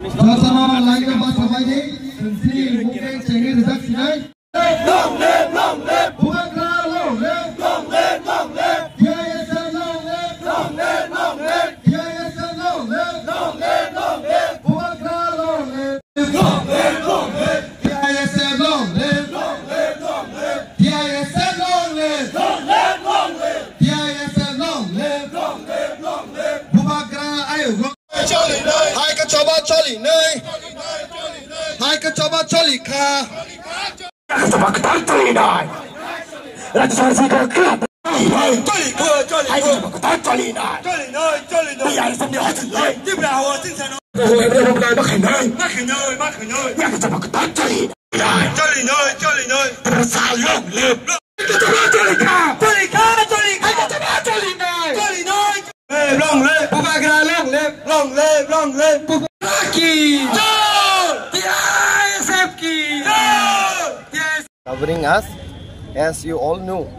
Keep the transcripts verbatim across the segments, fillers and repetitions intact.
Jotono laino basabaidi, sini mukhe chengri rijak sinai. Long live, long live. Bubagra long live. Long live, long live. T I S F long live. Long live, long live. T I S F long live. Long live, long live. Bubagra long live. Long live, long live. T I S F long live. Long live, long live. T I S F long live. Long live, long live. T I S F long live. Long live, long live. Bubagra ayuk. Hai ka choba choli nai. Hai ka choba choli kha. Hai ka choba kha choli nai. Rajya Sarkar ka kla. Hai, choli kha, choli kha. Hai ka choba kha choli nai. Choli nai, choli nai. Hai ka choba kha choli nai. Tipra ho, tipra ho. Ho, ho, ho, ho, ma khanai. Ma khanai, ma khanai. Hai ka choba kha choli nai. Choli nai, choli nai. Rasa long live. Choli kha, choli kha, choli kha, choli kha. Choli nai. Long live, Bubagra long live, long live, long live. Bubagra ki jai. T I S F ki jai. Covering us, as you all know,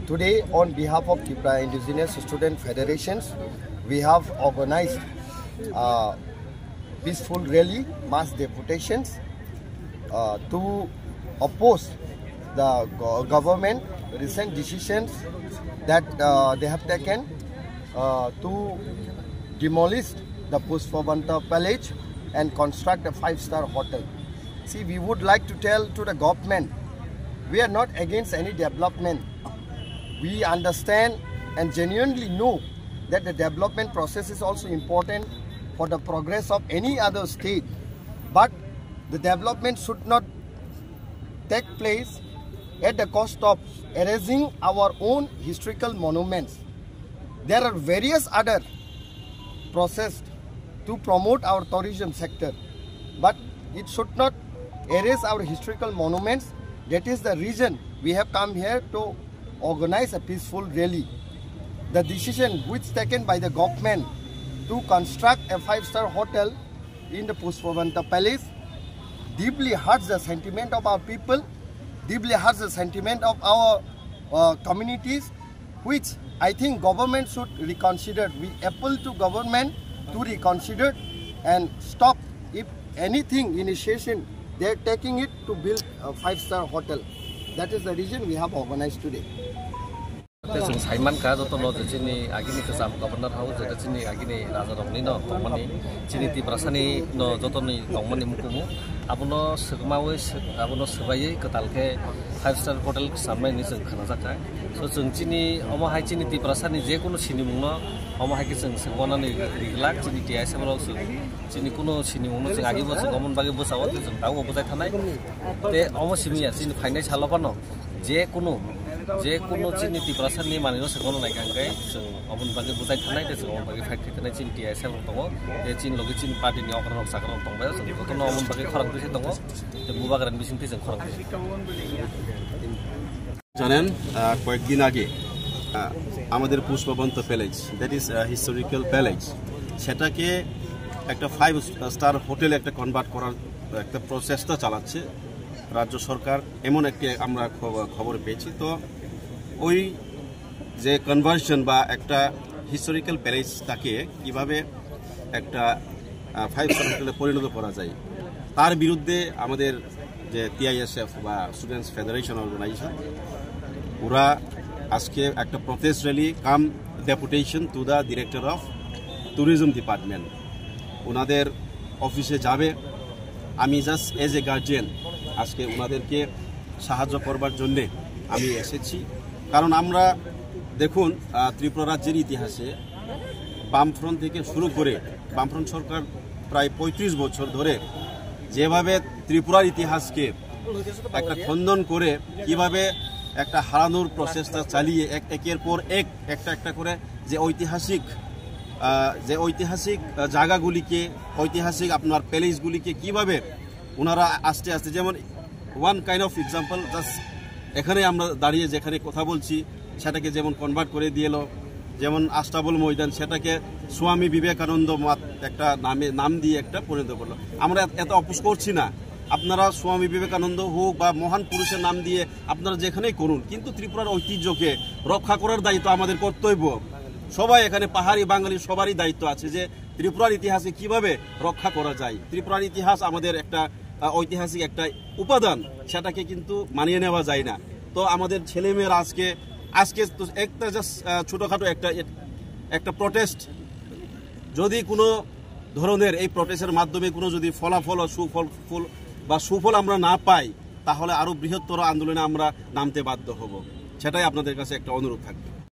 today on behalf of Tripura Indigenous Student Federations, we have organized, uh, peaceful rally, mass deputations, uh, to oppose the go-, government recent decisions that, uh, they have taken, uh, to demolish the Pushpavanta Palace and construct a five-star hotel. See, we would like to tell to the government, we are not against any development. We understand and genuinely know that the development process is also important for the progress of any other state. But the development should not take place at the cost of erasing our own historical monuments. There are various other process to promote our tourism sector, but it should not erase our historical monuments. That is the reason we have come here to organize a peaceful rally. The decision which taken by the government to construct a five-star hotel in the Pushpavanta Palace deeply hurts the sentiment of our people, deeply hurts the sentiment of our, uh, communities, which I think government should reconsider. We appeal to government to reconsider and stop if anything initiation they are taking it to build a five-star hotel. That is the reason we have organized today. Tei chwng sai mankha jotono je chini agini kwcham governor house, je chini agini raja rokni no tongmani, chini Tiprasani no jotoni tongmani mukumu, abono swkmawi sw-, abono swbaiwi kwtal khe five star hotel samnai hinwi chwng khwnajak kha. So chwng chini omo hai chini Tiprasani je kunu sinimung no omo hai khe chwng swkmanani rijlak, chini T I S F rok chwng chini kunu sinimung no chwng agi bo chwng omo bagwi bwsao tei chwng tabuk bwchai thanai. Tei omo simi ya chini phainai salo phano je kunu, je kunu chini Tiprasani manwi no se gono nai kha hwnkhe chwng omo ni bagwi bwchai thanai tei chwng omo ni bagwi fight khai thanai chini T I S F rok tongo tei chini logi chini party ni okra rok chakra rok tongbai o chwng jotono omo ni bagwi khorang twi se tongo tei bubagra ni bising twi chwng khorang twi se. জানেন, আহ, কয়েকদিন আগে, ah, আমাদের Pushpabanta palace, that is, ah, historical palace, সেটাকে একটা five star hotel একটা convert করার একটা প্রচেষ্টা চালাচ্ছে রাজ্য সরকার, এমন একটি আমরা খব-, খবর পেয়েছি। তো ওই যে কনভার্সন বা একটা হিস্টোরিক্যাল প্যালেস, তাকে কিভাবে একটা, আহ, ফাইভ স্টার হোটেলে পরিণত করা যায়, তার বিরুদ্ধে আমাদের যে টিআইএসএফ বা স্টুডেন্টস ফেডারেশন অর্গানাইজেশন, ওরা আজকে একটা protest rally cum deputation to the director of tourism department, ওনাদের অফিসে যাবে। আমি জাস্ট এজ এ গার্জিয়ান আজকে ওনাদেরকে সাহায্য করবার জন্যে আমি এসেছি। কারণ আমরা দেখুন, আহ, ত্রিপুরা রাজ্যের ইতিহাসে বামফ্রন্ট থেকে শুরু করে, বামফ্রন্ট সরকার প্রায় পঁয়ত্রিশ বছর ধরে যেভাবে ত্রিপুরার ইতিহাসকে একটা খণ্ডন করে, কিভাবে একটা হারানোর প্রচেষ্টা চালিয়ে এক, একের পর এক, একটা একটা করে যে ঐতিহাসিক, আহ, যে ঐতিহাসিক, আহ, জায়গাগুলিকে, ঐতিহাসিক আপনার প্যালেসগুলিকে কিভাবে ওনারা আস্তে আস্তে, যেমন one kind of example, just এখানে আমরা দাঁড়িয়ে যেখানে কথা বলছি, সেটাকে যেমন কনভার্ট করে দিল, যেমন আস্তাবল ময়দান, সেটাকে স্বামী বিবেকানন্দ মাত-, একটা নামে, নাম দিয়ে একটা পরিণত করলো। আমরা এত, এত অপোজ করছি না, আপনারা স্বামী বিবেকানন্দ হোক বা মহান পুরুষের নাম দিয়ে আপনারা যেখানেই করুন, কিন্তু ত্রিপুরার ঐতিহ্যকে রক্ষা করার দায়িত্ব আমাদের কর্তব্য। সবাই এখানে, পাহাড়ি বাঙালি, সবারই দায়িত্ব আছে যে ত্রিপুরার ইতিহাসকে কিভাবে রক্ষা করা যায়। ত্রিপুরার ইতিহাস আমাদের একটা আহ, ঐতিহাসিক একটা উপাদান, সেটাকে কিন্তু মানিয়ে নেওয়া যায় না। তো আমাদের ছেলেমেয়েরা আজকে আজকে তো একটা জাস্ট ছোটোখাটো একটা একটা প্রোটেস্ট, যদি কোনো ধরনের এই প্রোটেস্টের মাধ্যমে কোনো যদি ফলাফল ও সুফল ফুল বা সুফল আমরা না পাই, তাহলে আরও বৃহত্তর আন্দোলনে আমরা নামতে বাধ্য হব। সেটাই আপনাদের কাছে একটা অনুরোধ থাকবে।